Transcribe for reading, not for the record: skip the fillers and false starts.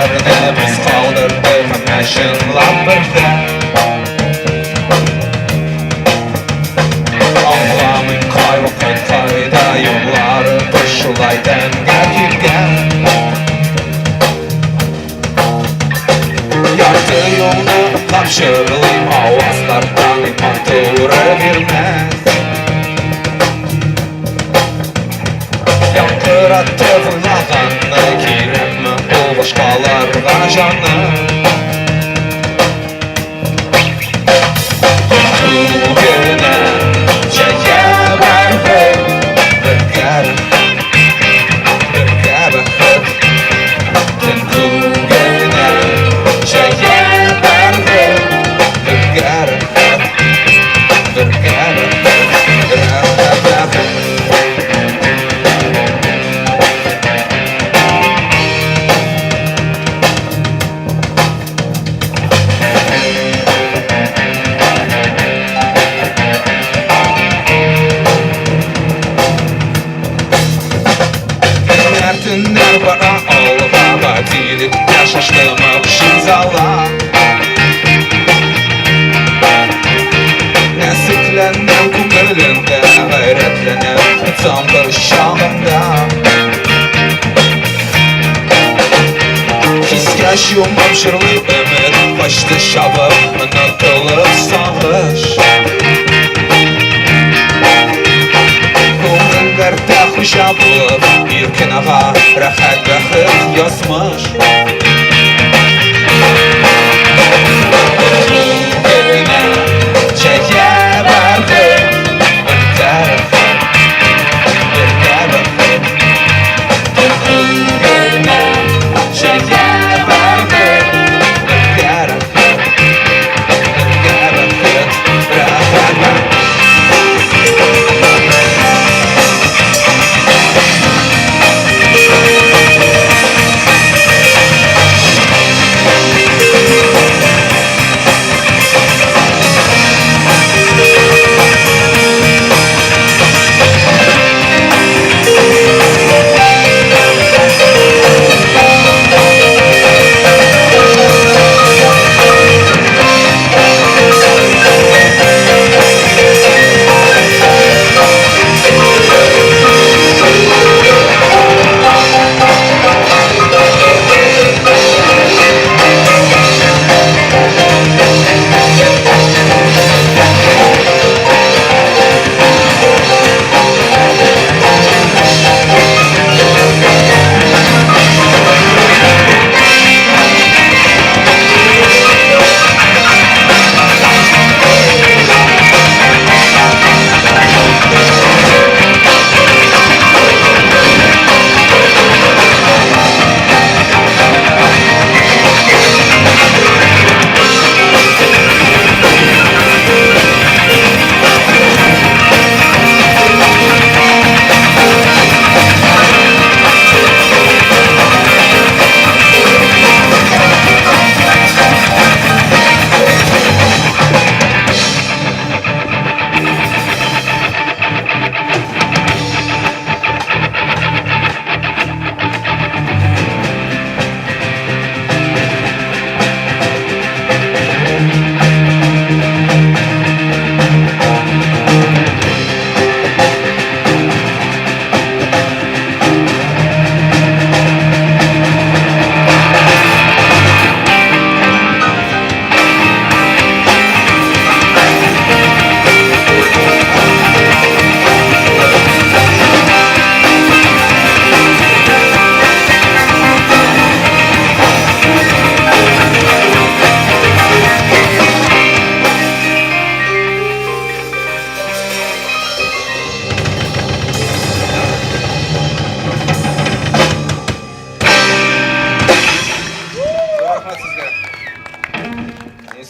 Хисләрне без калдырдык әмма чынлап бердә. Аңламыйм кайвакыт кайда юлларыбыз шулай тәнгә килгән. Ярты юлны атлап җырлыйм, авазлардан матуры бирмәс. Яңгыратып уйлаганны кирәкме ул башкаларга җаным? Күгенә җәя барды бергә бергә бәхет. Төн күгенә җәя барды бергә рәхәт, бергә бәхет, рәхәт бәхет. Көннәр, төннәр бара алга, гадилеккә шашты могҗизалар. Нәзекләнәм күңелемдә, гайрәтләнәм соңгы чагында. Хискә чумып җырлый өмет, качты чабып, онытылып сагыш. Күңелләрдә хуҗа булып, иркен ага, рәхәт бәхет язмыш.